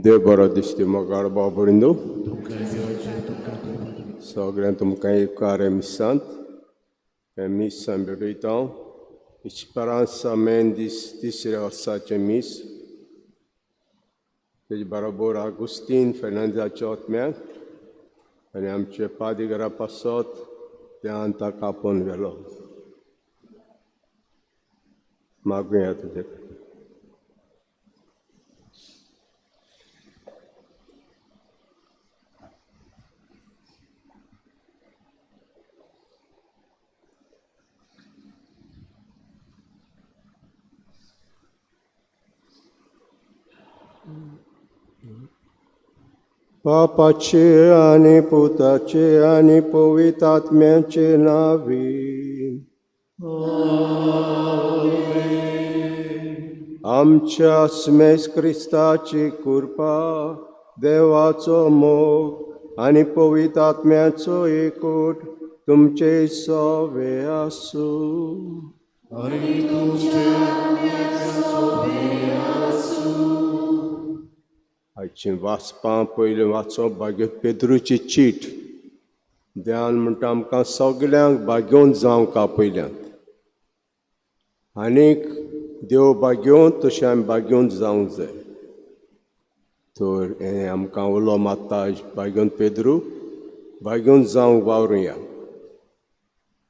देव बरो दिसती मोगाळ भाव भयणींनो, सगळ्यांक तुमकां एक मिसांत हें मीस आमी भेटयता. इस्पेरांसा मेन दीस, तिसऱ्या वर्साचें मीस. तेजे बरोबर आगुस्तीन फेर्नांदाच्या आत्म्याक आनी आमचे पादिगरा पासत त्यान ताका आपोवन व्हेलो. मागुया तुजे कडेन. बापाचे आनी पुताचे आनी पवित्र आत्म्याचे नांवी. आमच्या स्मेस क्रिस्ताची कृपा, देवाचो मोग आनी पवित्र आत्म्याचो एकूट तुमचे सवे आसूं. आयचीं वाचपां पयलीं वाचप भाग्यो पेद्रूची चीट. ध्यान म्हणटा आमकां सगल्यांक भाग्योवन जावंक आपयल्यात आनीक देव भाग्योवन तशें आमी भाग्योवन जावंक जाय. तर हें आमकां उलो मारता भाग्योवन पेद्रू, भाग्योवन जावंक वावरुया.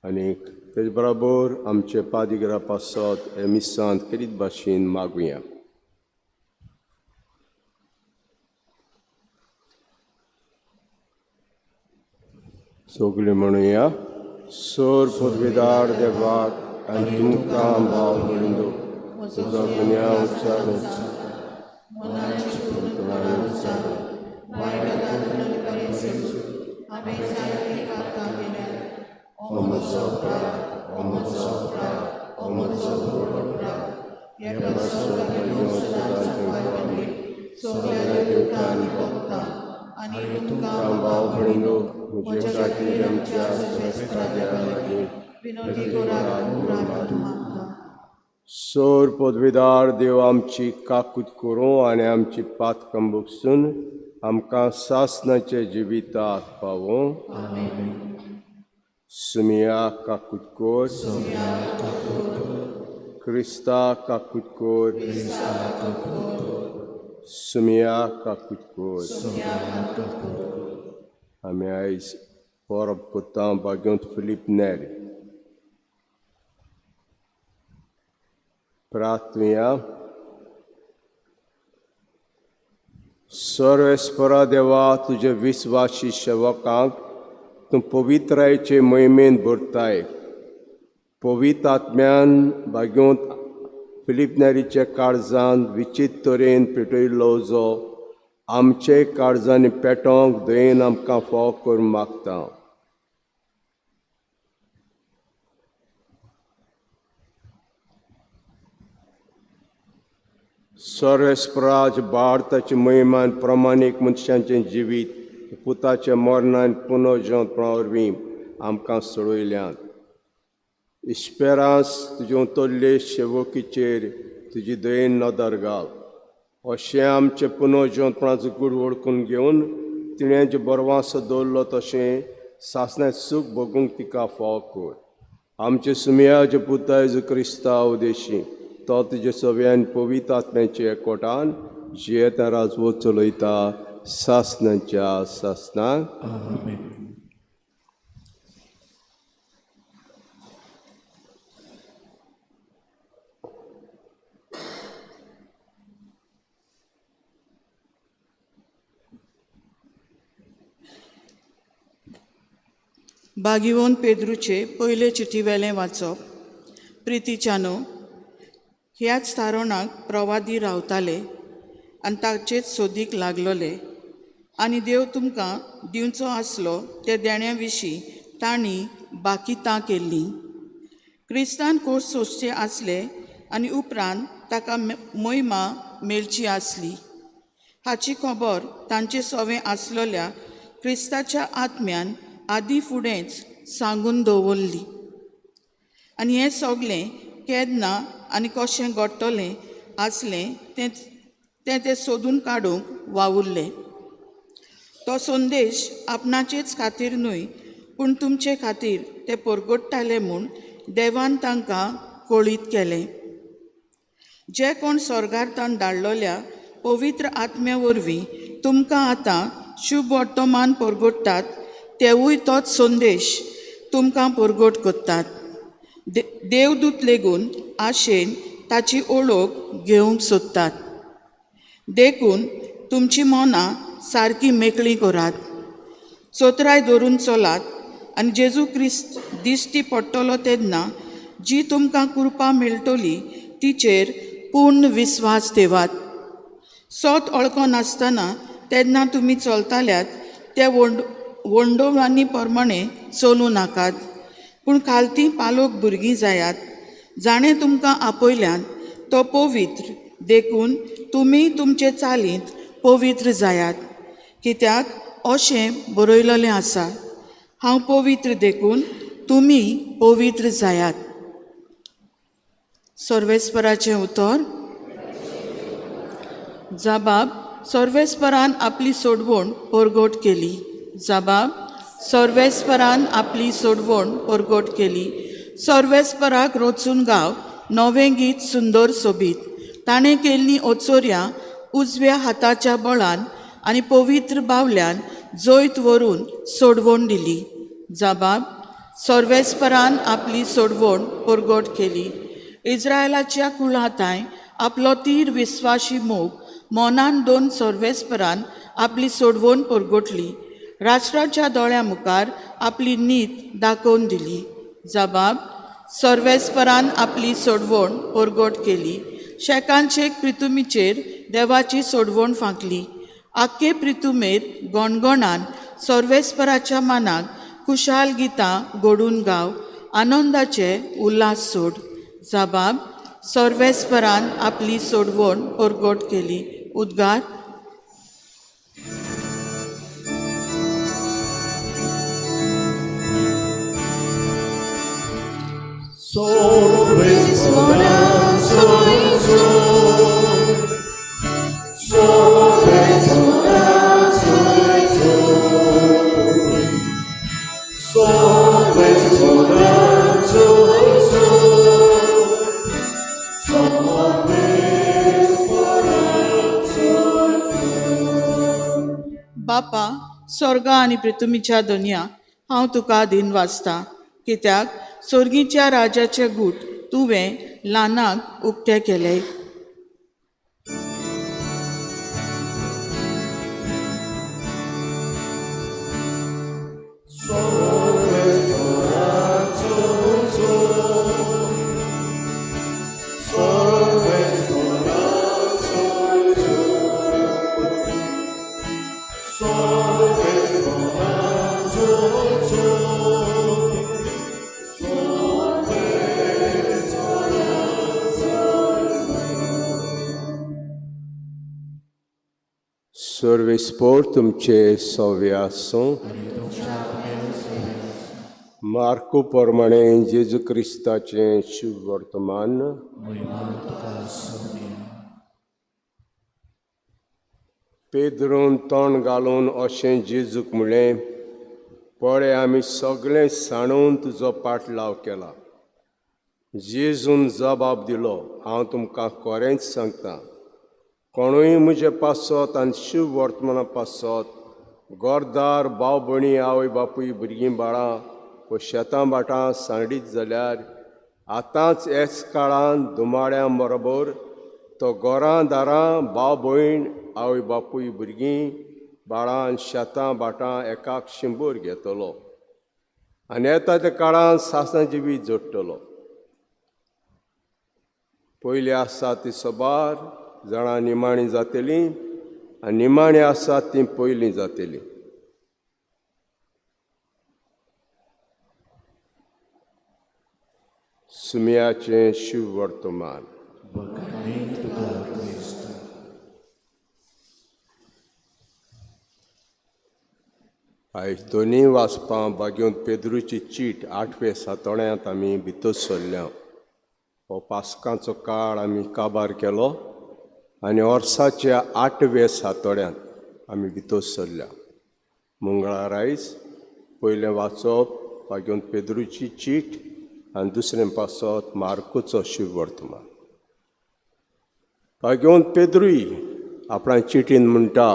आनीक तेजे बरोबर आमचे पादिगरा पासत हे मिसांत खेरीत भाशेन मागुया. सगळीं म्हणुया, सोर पदवीदार देवाक आनी तुमकां भाव भयणींनो, तुजो गुन्यांव ओ म्हजो अपराध, ओ म्हजो अपराध, ओ म्हजो व्हड अपराध. हे पासत सगळ्या देवतांनी भोगता आनी तुमकां भाव भयणींनो म्हजे खातीर आमच्या श्रेश्ठ देवा लागीं विनोदी गोरात मागता. सोर पदवीदार देव आमची काकूत करूं आनी आमची पातकां बगसून आमकां सासणाचे जिविताक पावों. सुमिया काकूत कोर, क्रिस्ता काकूत कोर, सुमिया काकूत कोर. आमी आयज परब कोता बागेंत फिलीप नेरी. प्रार्थुया. सर्वेस्परा देवा, तुजे विस्वासी सेवकांक तूं पवित्रायेचे मोहिमेन भरताय. पवित्र आत्म्यान भाग्योंत फिलीप नेरीच्या काळजान विचित्र तरेन पेटयल्लो जो आमचे काळजांनी पेटोवंक दयेन आमकां फाव करून मागता. सर्वेस्पराज भारताचे मोहिमान प्रमाणीक मनशांचें जिवीत पुताच्या मरणान पुनर्जिवंतपणा वरवीं आमकां सोडयल्यात. इस्पेरांस तुजे तल्ले शेवकीचेर तुजी दयेन नदर घाल. अशें आमचें पुनर्जिवंतपणाचो गूण वळखून घेवन तिणें जें बरवासो दवरलो तशें सासणाचें सूख भोगूंक तिका फाव कर. आमचे सुमयाचे पुता जेजू क्रिस्ता उदेशी तो तुजे सव्यान पवित्र आत्म्याचे एकवटान जियेता राजवट चलयता सासणाच्या सासणाक. बागिवोन पेद्रूचे पयले चिठीवेलें वाचप. प्रितीच्यानो, ह्याच तारोणाक प्रवादी रावताले आनी ताचेच सोदीक लागलोले आनी देव तुमकां दिवचो आसलो त्या देण्या विशीं तांणी बाकितां केल्लीं. क्रिस्तान कोश सोंसचे आसले आनी उपरांत ताका मोहिमा मेळची आसली हाची खबर तांचे सवें आसलोल्या क्रिस्ताच्या आत्म्यान आदी फुडेंच सांगून दवरली. आनी हें सगलें केन्ना आनी कशें घडटलें आसलें तें ते ते सोदून काडूंक वावुरले. तो संदेश आपणाचेच खातीर न्हय पूण तुमचे खातीर ते परगट्टाले म्हूण देवान तांकां कळीत केलें. जे कोण स्वर्गार्थान धाडलेल्या पवित्र आत्म्या वरवीं तुमकां आतां शुभ वर्तमान परगट्टात तेवूय तोच संदेश तुमकां परगट करतात. देवदूत लेगून आशेन ताची ओळख घेवंक सोदतात. देखून तुमची मनां सारकी मेकळीं करात, चोतराय धरून चलात आनी जेजू क्रिस्त दिश्टी पडटलो तेन्ना जी तुमकां कृपा मेळटली तिचेर पूर्ण विस्वास ठेवात. सोत वळखनासतना तेन्ना तुमी चलताल्यात त्या वंडोवांनी प्रमाणे चलूं नाकात, पूण खालती पालोक भुरगीं जायात. जाणें तुमकां आपयल्यात तो पवित्र, देखून तुमी तुमचे चालींत पवित्र जायात. कित्याक अशें बरयलेलें आसा, हांव पवित्र देखून तुमी पवित्र जायात. सर्वेस्पराचें उतर. जबाब सर्वेस्परान आपली सोडवण परगट केली. जबाब सर्वेस्परान आपली सोडवण परगट केली. सर्वेस्पराक रचून गाव नवें गीत सुंदर सोबीत. ताणें केल्लीं ओचोर्यां उजव्या हाताच्या बळान आनी पवित्र बावल्यान जैत व्हरून सोडवण दिली. जबाब सर्वेस्परान आपली सोडवण परगट केली. इस्रायलाच्या कुळांताय आपलो तीर विस्वाशी मोग मनान दोन सर्वेस्परान आपली सोडवण परगटली. राष्ट्राच्या दोळ्या मुखार आपली नीत दाखोवन दिली. जबाब सर्वेस्परान आपली सोडवण परगट केली. शेकान शेक प्रितुमीचेर देवाची सोडवण फांकली. आख्खे प्रितुमेर गणगणान सर्वेस्पराच्या मानाक खुशाल गितां घडून गाव, आनंदाचे उल्हास सोड. जबाब सर्वेस्परान आपली सोडवण परगट केली. उद्गार. बापा स्वर्गा आनी पृथ्वीच्या दुनिया, हांव तुका दिन वाचता, कित्याक स्वर्गीच्या राजाचे गूट तुवें ल्हानाक उक्ते केले. सर्वेस्पोर तुमचे सव्य आसूं. मार्कू प्रमाणे जेजू क्रिस्ताचें शुभ वर्तमान. पेद्रून तोंड घालून अशें जेजूक म्हणलें, पळय आमी सगळें सांडून तुजो पाटलाव केला. जेजून जबाब दिलो, हांव तुमकां खरेंच सांगता, कोणूय म्हजे पासत आनी शुभ वर्तमाना पासत घरदार, भाव भयणी, आवय बापूय, भुरगीं बाळां व शेतां भाटां सांडीत जाल्यार आतांच ह्याच काळान धुमाळ्यां बरोबर तो घरां दारां, भाव भयण, आवय बापूय, भुरगीं बाळां, शेतां भाटां एकाक 100 घेतलो आनी येता त्या काळान सासणां जिवीत जोडटलो. पयलीं आसा ती सबार जाणां निमाणी जातली आनी निमाणी आसा ती पयलीं जातली. सुम्याचें शिव वर्तमान. आयज दोनूय वाचपां बागेवन पेद्रूची चीट 8वे सातोळ्यांत आमी भितर सरल्या. हो पास्कांचो काळ आमी काबार केलो. आनी वर्साच्या आठव्या सातोड्यांत आमी भितर सरल्या. मंगळार आयज पयलें वाचप भाग्योन पेद्रूची चीट आनी दुसरें पासत मार्कुचो शिववर्तमान. भाग्योन पेद्रूय आपणा चिटीन म्हणटा,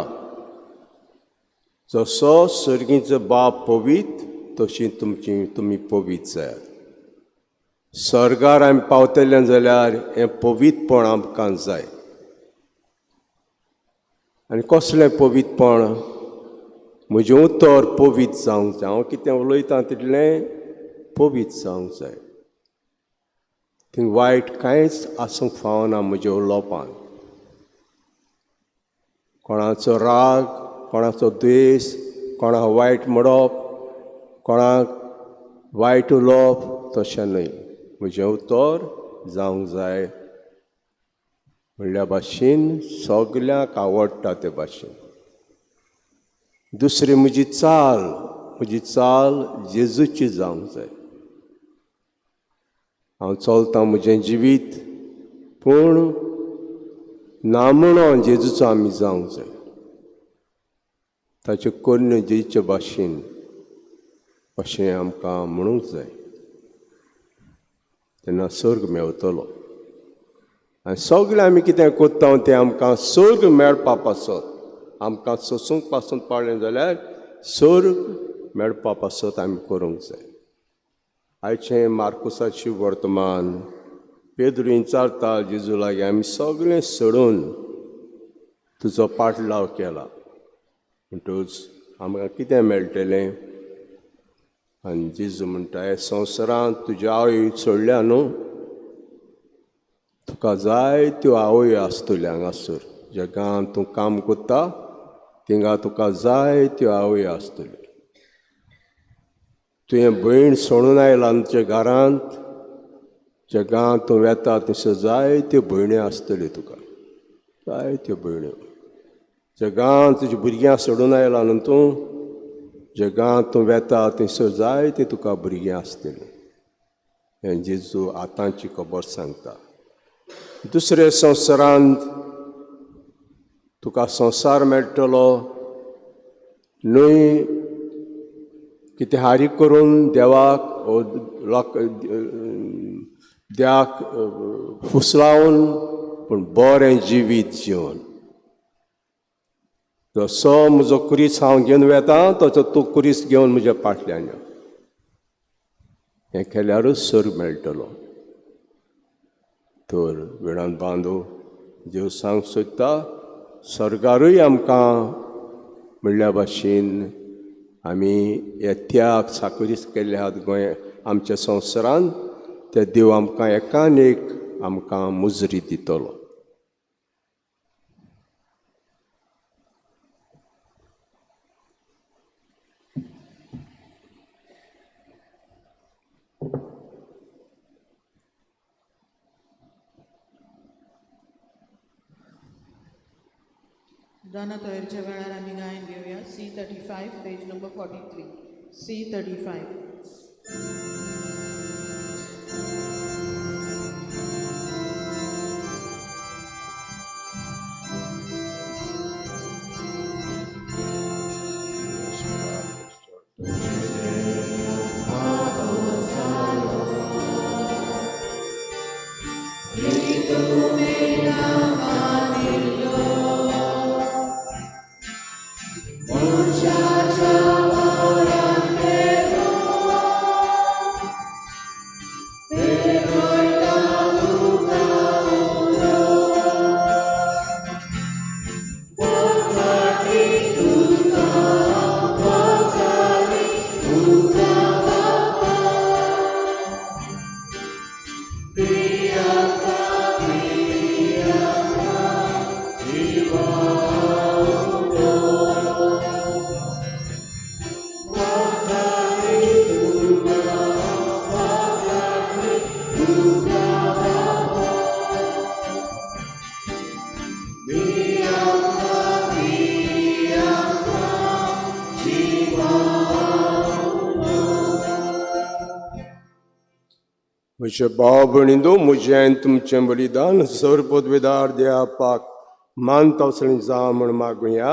जसो सर्गीचो बाप पवीत तशी तुमची तुमी पवीत जायात. सर्गार आमी पावतले जाल्यार हें पवीतपण आमकां जाय. आनी कसलें पवीतपण? म्हजें उतर पवीत जावंक जाय. हांव कितें उलयतां तितलें पवीत जावंक जाय. थंय वायट कांयच आसूंक फावना म्हज्या उलोवपान. कोणाचो राग, कोणाचो द्वेश, कोणाक वायट म्हणप, कोणाक वायट उलोवप तशें न्हय. म्हजें उतर जावंक जाय म्हणल्या भाशेन सगल्यांक आवडटा ते भाशेन. दुसरी म्हजी चाल, म्हजी चाल जेजूची जावंक जाय. हांव चलतां म्हजें जिवीत पूण ना म्हणून जेजूचो आमी जावंक जाय. ताच्यो करण्यो जेजूचे भाशेन अशें आमकां म्हणूंक जाय. तेन्ना सर्ग मेवतलो. आनी सगळें आमी कितें करता तें आमकां सर्ग मेळपा पासत, आमकां सोसूंक पासून पाळ्ळें जाल्यार सर्ग मेळपा पासत आमी करूंक जाय. आयचें मार्कुसाची वर्तमान पेद्रू विचारता जेजू लागीं, आमी सगळें सोडून तुजो पाटलाव केला, म्हणटकूच आमकां कितें मेळटलें? आनी जेजू म्हणटा, हे संवसारांत तुज्यो आवय सोडल्या न्हू, तुका जाय त्यो आवय आसतल्यो हांगासर. जगांत तूं काम करता थिंगा तुका जाय त्यो आवय आसतल्यो. तुवें भयण सोडून आयला तुज्या घरांत, जगांत तूं वेता थंयसर जाय त्यो भयण्यो आसतल्यो तुका, जाय त्यो भयण्यो. जगांत तुजी भुरग्यां सोडून आयला न्हू तूं, जगांत तूं वेता थंयसर जाय ती तुका भुरगीं आसतलीं. हें जेजू आतांची खबर सांगता. दुसऱ्या संवसारांत तुका संवसार मेळटलो न्हय कितें हारी करून देवाक लोक देवाक फुसलावन, पूण बरें जिवीत जिवन. जसो म्हजो कुरीस हांव घेवन वेता तसो तूं कुरीस घेवन म्हज्या फाटल्यान यो. हें केल्यारूच सर्ग मेळटलो. तर वेळान बांदो देव सांग सोदता, सर्गारूय आमकां म्हणल्या भाशेन आमी हे त्याग साकरीस केल्ले आहात गोंय आमच्या संवसारांत, ते देव आमकां एकान एक आमकां मुजरी दितलो. दाना तोयरच्या वेळार आमी गायन घेवया. C35 page number 43. C35. म्हजे भाव भयणींनो, म्हजें आनी तुमचें बलिदान सर्व पदवेदार देवाक मान तवसणी जावं म्हूण मागुया.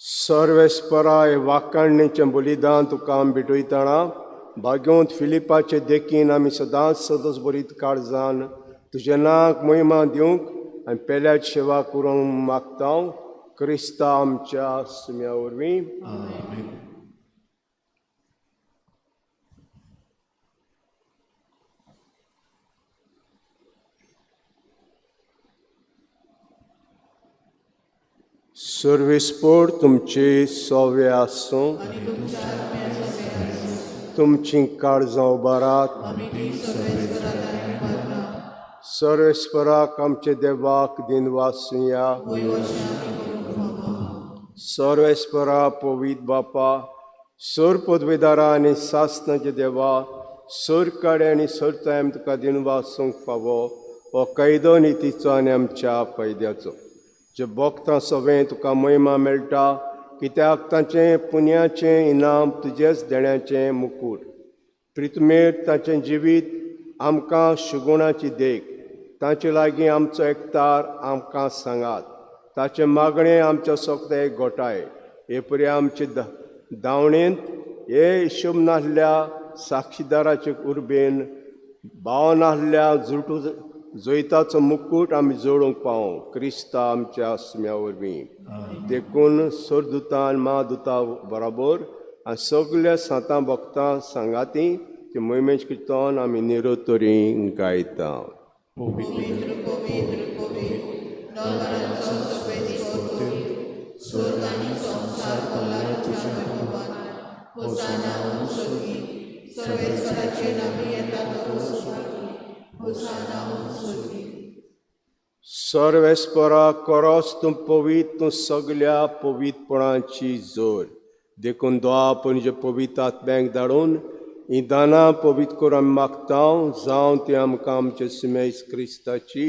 सर्वेस्पराय वाकाणणेचें बलिदान तुका आमी भेटयतना भाग्यवंत फिलिपाचे देखीन आमी सदांच सदस बरीत काळजान तुजें नाक मोहिमा दिवंक आनी पेल्याच सेवा करूंक मागता क्रिस्ता आमच्या सुम्या वरवीं. सर्वेस्पोर तुमचे सोवे आसूं, तुमची काळजां उबारात. सर्वेस्पराक आमचे देवाक दिनवासुया. सर्वेस्परा पवित्र बापा, सर पदवेदारा आनी सासनाचे देवा, सर काडे आनी सरताय आमी तुका दिनवासूंक फावो हो कायदो नितीचो आनी आमच्या फायद्याचो. जे भोगता सगळें तुका महिमा मेळटा, कित्याक तांचें पुण्याचें इनाम तुजेच देण्याचें मुकूट. प्रितमेर तांचें जिवीत आमकां सुगुणाची देख, तांचे लागीं आमचो एकतार आमकां सांगात, ताचें मागणें आमच्या सोगते गोठाय. हे परी आमचे धांवणेंत हे हिशोब नासल्या साक्षीदाराचे उर्बेन भाव नासल्या जुटू जैताचो मुकूट आमी जोडूंक पावूं क्रिस्ता आमच्या सुम्या वरवीं. देखून सरदुतान महादुता बराबर आनी सगल्या सांतां भक्तां सांगाती ती मोहिमेच किर्तन आमी निरोतरी गायता. सर्वेस्परा करोस तूं पवित्र, तूं सगल्या पवित्रपणाची जोर. देखून दोआ पणजे पवित्र आत्म्याक धाडून ही दानां पवित्र करून आमी मागता, जावं ती आमकां आमचे सुमेस क्रिस्ताची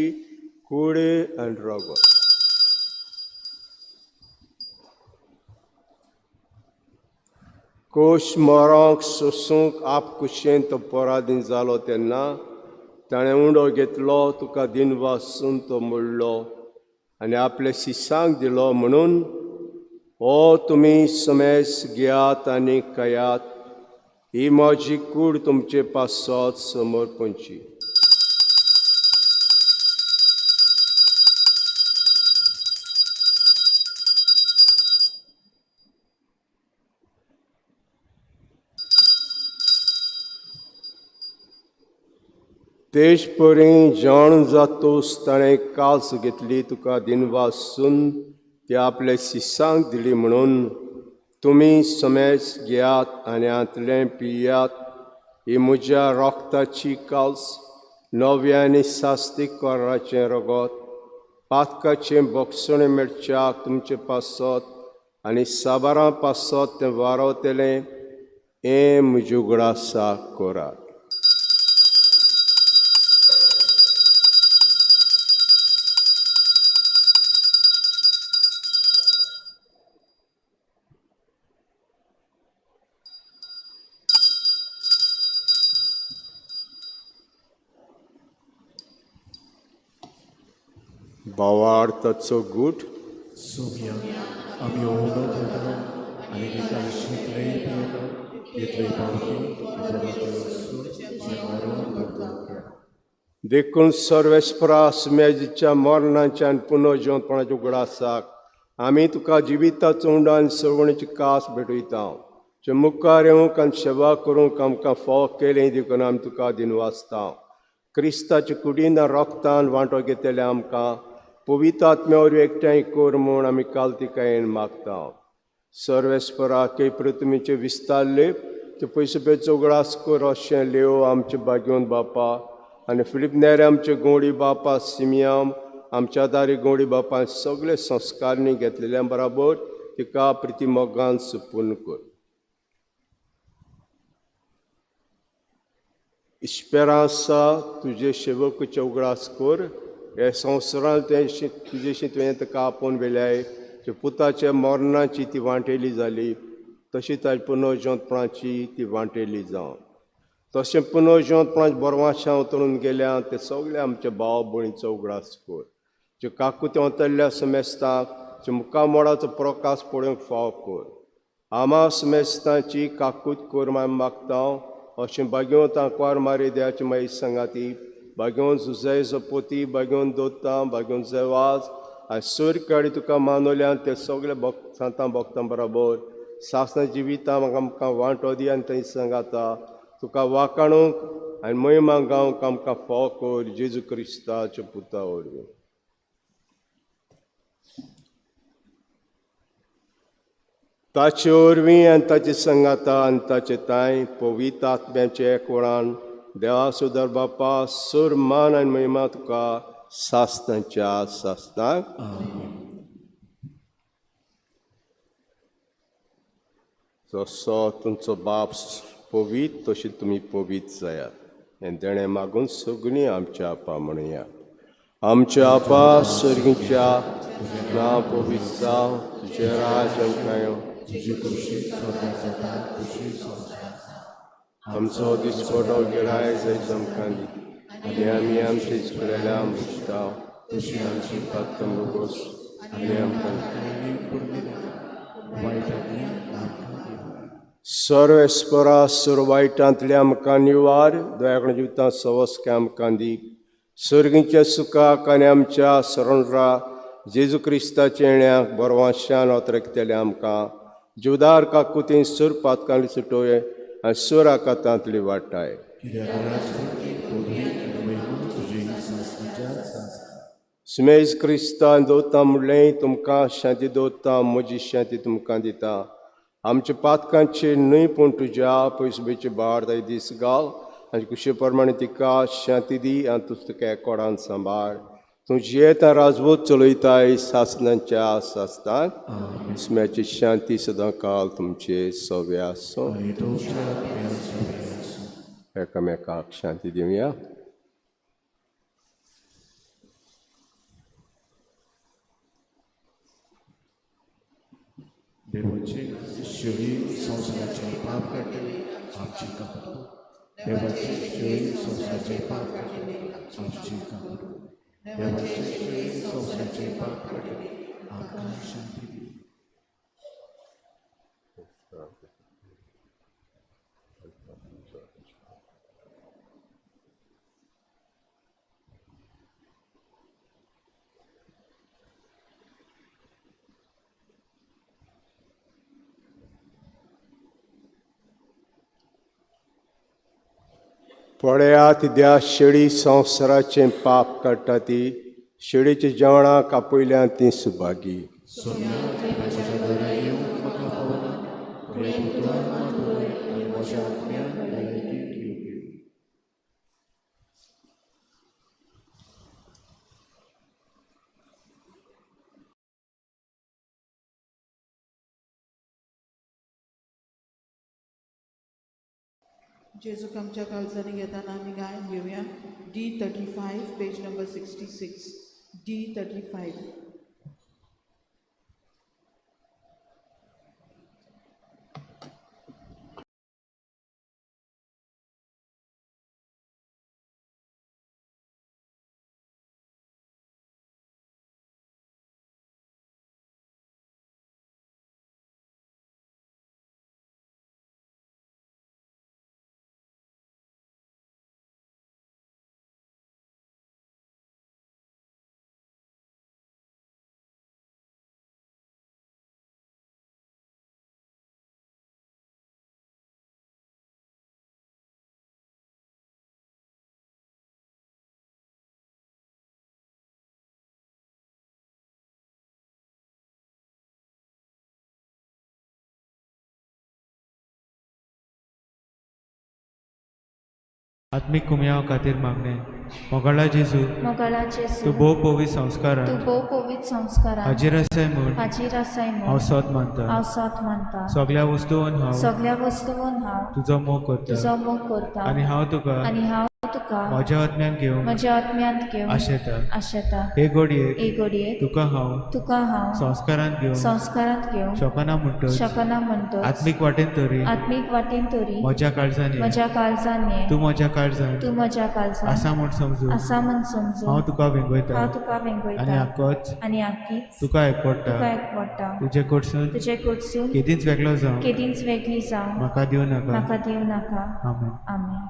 कूड आनी रगत. कोश मरोंक सोसूंक आप कुशेन तो पराधीन जालो तेन्ना ताणें उंडो घेतलो, तुका दिनवासून तो मोडलो आनी आपल्या शिसांक दिलो म्हणून, हो तुमी समेस घेयात आनी खायात, ही म्हजी कूड तुमचे पासत समर्पणची. तेज परी जाण जातोस ताणें कास घेतली, तुका दिनवासून ती आपल्या शिसांक दिली म्हणून, तुमी समेस घेयात आनी हांतलें पियात, ही म्हज्या रोगताची काल्स, नव्या आनी सास्तीक कराचें रगत, पातकाचें बोगसणें मेळच्याक तुमचे पासत आनी साबारां पासत तें वारवतलें, हें म्हज्या उगडासाक करात. भावार्थाचो गूट. सोम्या आमी उणो करता आनी काळशींतलेय पियेता, इतले पावटी देखून सर्वेस्परा सुमेजीच्या मरणाच्या आनी पुनर्जिवंतपणाच्या उगडासाक आमी तुका जिविताचो उंडो आनी सवणीची कास भेटयता. जे मुखार येवंक आनी सेवा करूंक आमकां फावो केलें देखून आमी तुका दिनवासता. क्रिस्ताच्या कुडीन रोगतान वांटो घेतले आमकां पवित्र आत्म्या वरवीं एकठांय कर म्हूण आमी कालतिकायेन मागता. सर्वेस्परा के पृथ्वीचे विस्तारले ते पयशे पेचो उगडास कर अशें लेव आमचे भाग्यवंत बापा आनी फिलीप नेरे आमचे गोंडी बापा सिमियाम आमच्या दारी गोंडी बापा सगळे संस्कारणी घेतलेल्या बराबर तिका प्रिती मोगान सुपूर्ण कर. इस्पेरांसा तुजे सेवकचे उगडास कर, हे संवसारांत तें तुजेशी तुवें ताका आपोवन व्हेल्याय, पुताच्या मरणाची ती वांटेली जाली, तशी ताजी पुनर्जिवंतपणाची ती वांटेली जावं. तशें पुनर्जिवंतपणाचे बरवाशां उतरून गेल्या ते सगळे आमचे भाव भयणीचो उगडास कर. ज्यो काकुते अंतरल्या समेस्तांक ज्यो मुखामोडाचो प्रकाश पळोवंक फाव कर. आमा समेस्तांची काकूत कर आमी मागता. अशें बागेवंत आंकवार मारी देवाची मागीर सांगाती बागेवन जुजय पोती बागेवन दोत्ता बागेवन जेवाज आनी सूर काडी तुका मानवल्यान ते सगळे भक्त सांतां भक्तां बराबर सासना जिवितां म्हाका आमकां वांटो दी आनी थंय सांगाता तुका वाकाणूंक आनी महिमा गावंक आमकां फाव कर जेजू क्रिस्ताच्या पुता वरवीं. ताचे वरवीं आनी ताचे सांगाता आनी ताचे तांय पवित्र आत्म्याचे एकवटान देवा सुदार बापा सूर मान आनी महिमा तुका सासनाच्या सासनाक. जसो तुमचो बाप पवित्र तशी तुमी पवित्र जायात. हें देणें मागून सगळीं आमच्या आपा म्हणया. आमच्या आपा सर्गीच्या नांव पवित्र जावं, तुजें राज आमकां येवं, आमचो दिसपटो गिराय जायत आमकां दी आनी आमी आमचे इस्कुलेल्या मुजता तशी आमची पात्रां भोगोस आनी आमकां सर्वेस्परा सुर वायटांतल्या आमकां निवार दयाकण जिवितांत सवस्के आमकां दी. सर्गीच्या सुखाक आनी आमच्या सरणरा जेजू क्रिस्ताच्या येण्याक बरवाशान अतरकतले आमकां जुदार काकुतीन सुर पातकांनी सुटोये आनी सुर आकातांतली वाटाय. सुमेज क्रिस्तान दवरता म्हणलें तुमकां शांती दवरता, म्हजी शांती तुमकां दिता. आमच्या पातकांचे न्हय पूण तुज्या पयसुबेचे बार ताची दीस घाल आनी कुशे प्रमाणे तिका शांती दी आनी तूं तुका एकोडान सांबाळ. तूं जियेता राजवत चलयताय सासनाच्या सासनाक. सुम्याची शांती सदां काल तुमचे सव्या आसूं. एकामेकाक शांती दिवया. देवाचे शेळी संवसाराचे पाप काडटले आमची काकूत कर. देवाचे शेळी संवसाराचे पाप काडटले आमची काकूत कर. देवाचे शेळी संवसाराचे पाप काडटले आमकां शांती दी. पळयात त्या शेळी संवसाराचें पाप काडटा ती शेळीच्या जेवणाक आपयल्यान ती सुभागी. जेजूक आमच्या काळजांनी घेताना आमी गायन घेवया. D35 page number 66. D35. आत्मीक कुमयाव खातीर मागणें. मोगाळा जेजू, मोगाळा जेजू, तूं भोव पवित्र संस्कारान, तूं भोव पवित्र संस्कारान हाजीर आसाय म्हूण, हाजीर आसाय म्हूण हांव सोद मानता, हांव सोद मानता. सगळ्या वस्तून हांव, सगळ्या वस्तून हांव तुजो मोग करता, तुजो मोग करता आनी हांव तुका, आनी हांव तुका म्हज्या आत्म्यान घेवंक म्हज्या आत्म्यांत घेवंक आशेता. आशेता. हे घडयेक हे घडयेक तुका हांव तुका हांव संस्कारांत घेवंक संस्कारांत घेवंक शकना म्हणटच शकना म्हणटच आत्मीक वाटेन तरी आत्मीक वाटेन तरी म्हज्या काळजान ये. म्हज्या काळजान ये. तूं म्हज्या काळजान तूं म्हज्या काळजान आसा म्हूण समजून आसा म्हूण समजून हांव तुका वेंगयता हांव तुका आनी वेंगयता आकोच आनी आकीच तुका एकवडटा. तुका एकवडटा. तुजे कडसून तुजे कडसून केदींच वेगळो जावं केदींच वेगळी जावं म्हाका दिवं नाका. म्हाका दिवं नाका. आमेन. आमेन.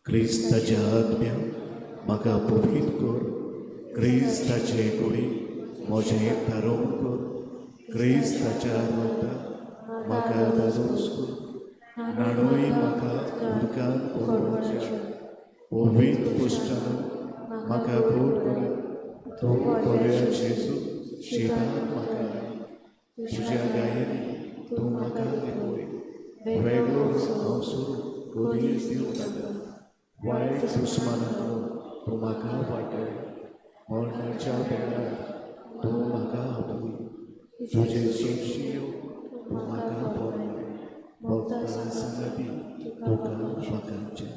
क्रिस्ताच्या आत्म्या म्हाका पवित्र कर. क्रिस्ताचे कुडी म्हजें थारोवन कर. क्रिस्ताच्या रगतान म्हाका धादोस कर. न्हाणोय म्हाका उदकान पडोवच्या पवित्र कुश्टान म्हाका गोड कर. तूं बऱ्या जेजू शितान म्हाका I. तुज्या गायेन तूं म्हाका लिपय. वेगळो हांव सुरू कदीच दिवं नाका. वायट दुस्मानांतलो तूं म्हाका वाटय. मरणाच्या वेळार तूं म्हाका आपय. तुजे सोंशियो तूं म्हाका फॉर्माय. भक्ता संगती तुका म्हाकांचे.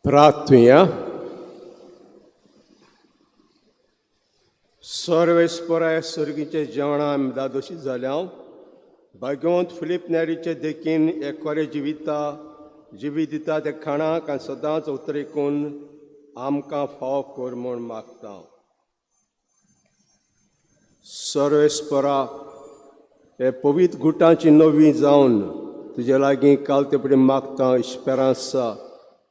प्रार्थुया. सर्वेस्पराय सर्गीचे जेवणा आमी दादोशी जाल्या. भाग्यवंत फिलीप नेरीचे देखीन एक खरें जिविता जिवीत दिता ते खाणाक आनी सदांच उतरेकून आमकां फाव कर म्हूण मागता. सर्वेस्परा हे पवित्र गुटांची नवी जावन तुजे लागीं काल ते फुडें मागता इस्पेरांसा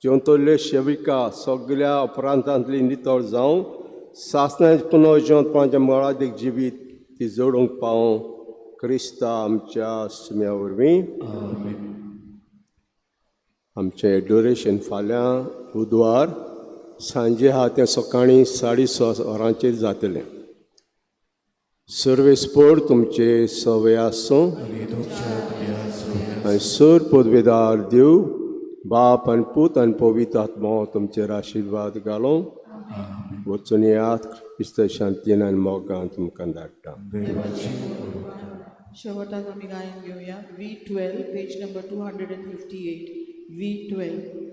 जिवंतल्यो शेविका सगल्या अपरांतांतली नितळ जावं सासणा पुनः जिवंतपणाच्या मोळादीक जिवीत ती जोडूंक पावूं क्रिस्ता आमच्या सुम्या वरवीं. आमचें एडोरेशन फाल्यां बुधवार सांजे आहा तें सकाळीं 6:30 वरांचेर जातलें. सर्वेस्पोर तुमचे सवय आसूं आनी सर पदवेदार देव बाप आनी पूत आनी पवित्र आत्मो तुमचेर आशिर्वाद घालूं. वचून येयात क्रिस्त शांतीन आनी मोगान तुमकां धाडटा. शेवटाक आमी गायन घेवया V12 page number 258 V12.